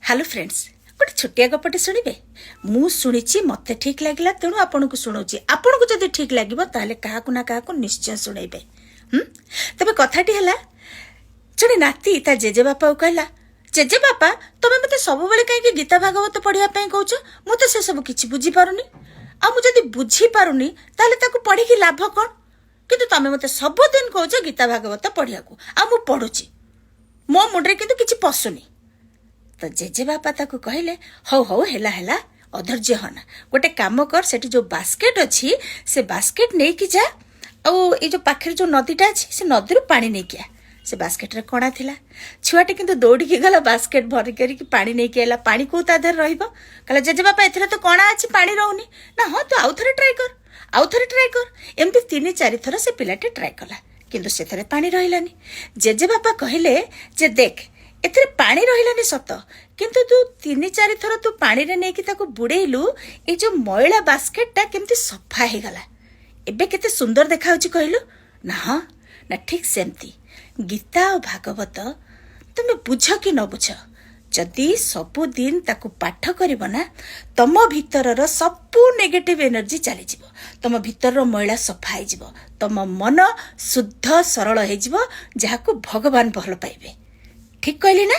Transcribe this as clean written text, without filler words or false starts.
Hello friends, ଗୋଟେ ଛୋଟିଆ ଗପଟେ ଶୁଣିବେ? ମୁଁ ଶୁଣିଛି, ମୋତେ ଠିକ୍ ଲାଗିଲା, ତେଣୁ ଆପଣଙ୍କୁ ଶୁଣଉଛି। ଆପଣଙ୍କୁ ଯଦି ଠିକ୍ ଲାଗିବ, ତାହେଲେ କାହାକୁ ନା କାହାକୁ ନିଶ୍ଚୟ ଶୁଣେଇବେ। ତେବେ କଥାଟି ହେଲା, ଜଣେ ନାତି ତା ଜେଜେବାପାକୁ କହିଲା, "ଜେଜେବାପା, ତମେ ମୋତେ ସବୁବେଳେ କାହିଁକି ଗୀତା ଭାଗବତ ପଢିବା ପାଇଁ କହୁଛ? ମୁଁ ତ ସେସବୁ କିଛି ବୁଝିପାରୁନି। ଆଉ ମୁଁ ଯଦି ବୁଝିପାରୁନି, ତାହେଲେ ତାକୁ ପଢିକି ଲାଭ କ'ଣ? କିନ୍ତୁ ତମେ ମୋତେ ସବୁଦିନ କହୁଛ ଗୀତା ଭାଗବତ ପଢିବାକୁ, ଆଉ ମୁଁ ପଢୁଛି, ମୋ ମୁଣ୍ଡରେ କିନ୍ତୁ କିଛି ପଶୁନି।" ତ ଜେଜେବାପା ତାକୁ କହିଲେ, "ହଉ ହଉ, ହେଲା ହେଲା, ଅଧୈର୍ଯ୍ୟ ହନା। ଗୋଟେ କାମ କର, ସେଠି ଯୋଉ ବାସ୍କେଟ ଅଛି, ସେ ବାସ୍କେଟ ନେଇକି ଯା ଆଉ ଏଇ ଯୋଉ ପାଖରେ ଯୋଉ ନଦୀଟା ଅଛି, ସେ ନଦୀରୁ ପାଣି ନେଇକି ଆ।" ସେ ବାସ୍କେଟରେ କଣା ଥିଲା। ଛୁଆଟି କିନ୍ତୁ ଦୌଡ଼ିକି ଗଲା, ବାସ୍କେଟ ଭରି କରିକି ପାଣି ନେଇକି ଆଇଲା। ପାଣି କୋଉ ତା ଦେହରେ ରହିବ? କହିଲା, "ଜେଜେବାପା, ଏଥିରେ ତ କଣା ଅଛି, ପାଣି ରହୁନି।" ନା, "ହଁ, ତୁ ଆଉ ଥରେ ଟ୍ରାଏ କର, ଆଉ ଥରେ ଟ୍ରାଏ କର।" ଏମିତି ତିନି ଚାରି ଥର ସେ ପିଲାଟି ଟ୍ରାଏ କଲା, କିନ୍ତୁ ସେଥିରେ ପାଣି ରହିଲାନି। ଜେଜେବାପା କହିଲେ ଯେ, "ଦେଖ, ଏଥିରେ ପାଣି ରହିଲାନି ସତ, କିନ୍ତୁ ତୁ ତିନି ଚାରି ଥର ତୁ ପାଣିରେ ନେଇକି ତାକୁ ବୁଡେଇଲୁ, ଏଇ ଯୋଉ ମଇଳା ବାସ୍କେଟଟା କେମିତି ସଫା ହେଇଗଲା। ଏବେ କେତେ ସୁନ୍ଦର ଦେଖାଯାଉଛି, କହିଲୁ?" ନା, "ହଁ।" ନା, ଠିକ ସେମିତି ଗୀତା ଆଉ ଭାଗବତ ତମେ ବୁଝ କି ନ ବୁଝ, ଯଦି ସବୁଦିନ ତାକୁ ପାଠ କରିବ ନା, ତମ ଭିତରର ସବୁ ନେଗେଟିଭ ଏନର୍ଜି ଚାଲିଯିବ, ତମ ଭିତରର ମଇଳା ସଫା ହେଇଯିବ, ତମ ମନ ଶୁଦ୍ଧ ସରଳ ହେଇଯିବ, ଯାହାକୁ ଭଗବାନ ଭଲ ପାଇବେ। ଠିକ କହିଲି ନା?